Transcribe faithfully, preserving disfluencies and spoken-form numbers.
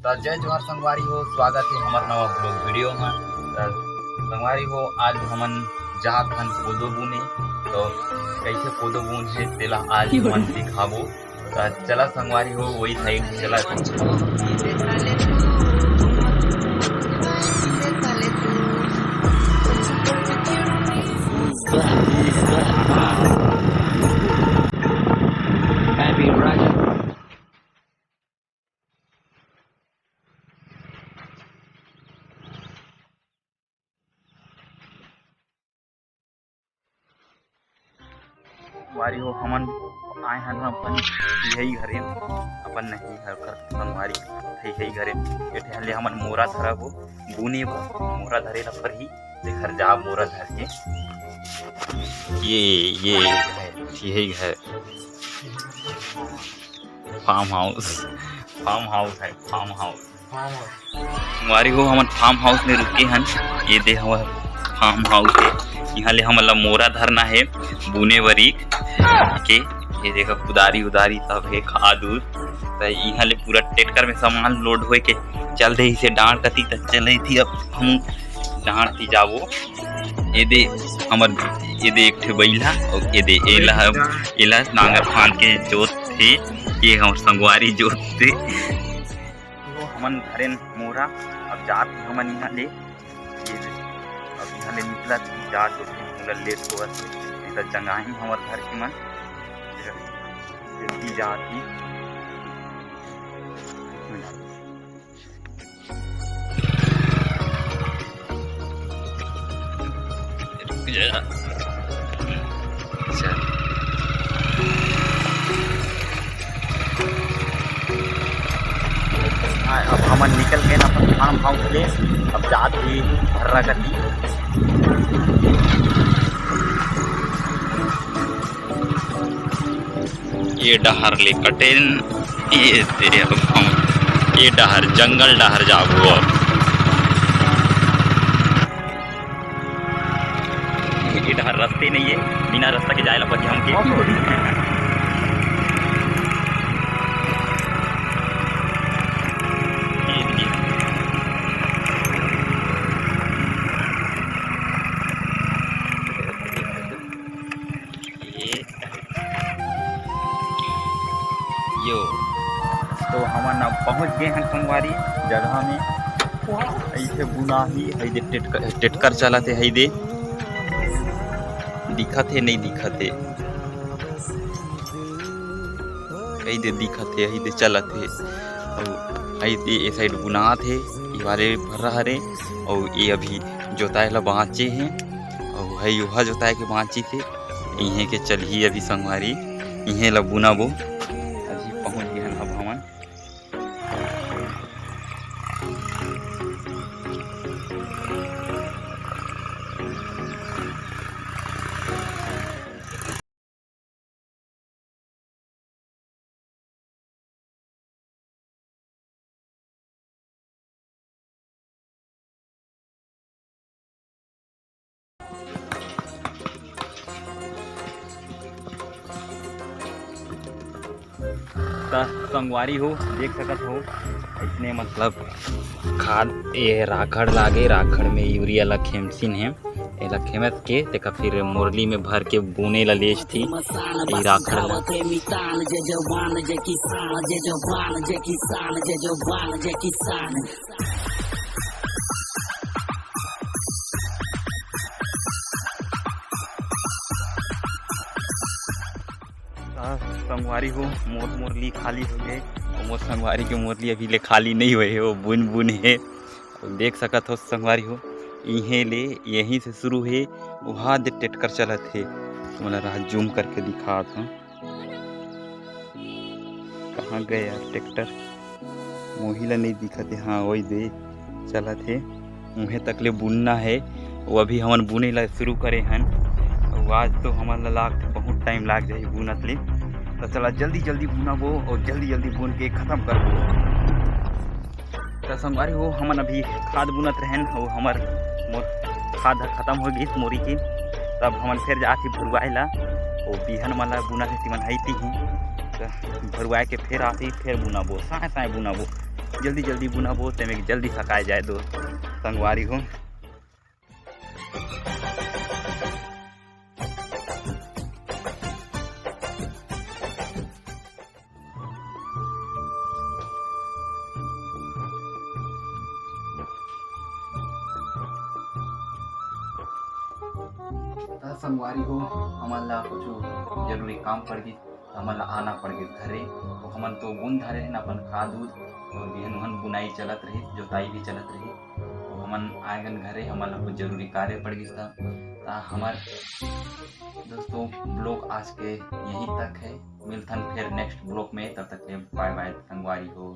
त जय जोहार संगवारी हो, स्वागत हे हमर नवा vlog video म। त संगवारी हो, आज हमन जात हन कोदो बुने, तो कइसे कोदो बुन हे तेला आज हमन दिखाबो। त चला संगवारी हो, वही side चला। संगवारी हो, हमन आए हन अपन इही घरे, अपन नहीं हर कर संगवारी इही घरे। एठे हले हमन मोरा धरबो, बुने बर मोरा धरे ला परही, तेखर जा मोरा धर के। ये, ये है, यही है farm house, farm house है, farm house। संगवारी हो, हमन farm house में रुके हन। ये दे हवा farm house हे। इहाँ ले हमन ला मोरा धरना हे, बुने बर एक के। ये देखा, कुदारी उदारी सब हे, खाद उद। त इहाँ ले पूरा टेटकर में सामान load होए के चल दे इसे डांड़ कती, त चले थी अब हम डांड़ ती जाबो। ये दे हमर, ये दे एक ठे बइला, अउ ये दे एला, एला नांगर फांद के जोत थे। ये हमर संगवारी जोत थे। तो हमन धरेन मोरा, अब जात ही हमन इहाँ ले, ये ले, अब इहाँ ले निकलत ही, जात होती मोला लेट होवत हे, नहीं तो जंगाही हमर घर के मन, जल्दी जात ही। रुक जा। चल। हाँ, अब हमन निकल गए ना अपन farm house ले, अब जात ही भर्रा कती। ये डहर ले कटेन, ये तेरे अब हम, ये डहर, जंगल डहर जाबो अब। ये डहर रस्ते नहीं है, बिना रस्ता के जाए ला पड़ही हमके। ये देखिए। ये यो, तो हमन अब पहुंच गए हैं संगवारी जगह में। ऐसे बुनाही है दे टेटकर, टेटकर चलत हे, है दे दिखत हे, नहीं दिखत हे, है दे दिखत हे, है दे चलत हे। अउ है दे ए side बुनात हे, ये वाले भर्रा हरे, अउ ये अभी जोताए ला बांचे हे, अउ है ओहा जोताए के बांचे हे। इहें के चलही अभी संगवारी, इहें ला बुनाबो। अभी पहुंच गए हन अब हमन। त संगवारी हो, देख सकत हो, इसने मतलब खाद, ये राखड़ लागे, राखड़ में यूरिया ला खेमसिन हे, एला खेमस के तेका फिर मोरली में भर के बुने ला लेजथी। ये राखड़ ला आ, संगवारी हो, मोर मोरली खाली हो गए। मोर संगवारी के मोरली अभी ले खाली नहीं हुए हे, वो बुन बुन हे। देख सकत हो संगवारी हो, इहें ले, यहीं से शुरू हे, वहाँ दे टेटकर चलत हे। तुमन ला राह zoom करके दिखात हूँ। कहाँ गए यार ट्रैक्टर? मोही ला नहीं दिखत हे। हाँ, वही दे चलत हे। उहें तक ले बुनना हे। वो अभी हमन बुने ला शुरू करे हन। अउ आज तो हमन ला लागथे बहुत टाइम लाग जाही बुनत ले। तो चला जल्दी जल्दी बुनबो अउ जल्दी जल्दी बुन के खत्म करबो। त संगवारी हो, हमन अभी खाद बुनत रहेन, अउ हमर मोर खाद ह खतम हो गिस मोरी के। तब हमन फेर जात ही भरुआए ला, ओ बिहन मन ला बुनत हे, तिमन हइती ही। त भरुआए के फेर आती, फेर बुनबो, साय साय बुनबो। जल्दी जल्दी बुनबो, तेमे जल्दी सकाय जाए दो संगवारी हो। त संगवारी हो, हमन ला कुछ जरूरी काम पड़ गिस, हमन ला आना पड़ गिस घरे। तो हमन तो बुन धरे हन अपन खाद उद, और बिहन उहन बुनाई चलत रहिस, जोताई भी चलत रहिस। तो हमन आए गन घरे, हमन ला कुछ जरूरी कार्य पड़ गिस था। त हमर दोस्तों, ब्लॉग आज के यहीं तक है। मिलथन फिर नेक्स्ट ब्लॉग में, तब तक के बाय बाय संगवारी हो।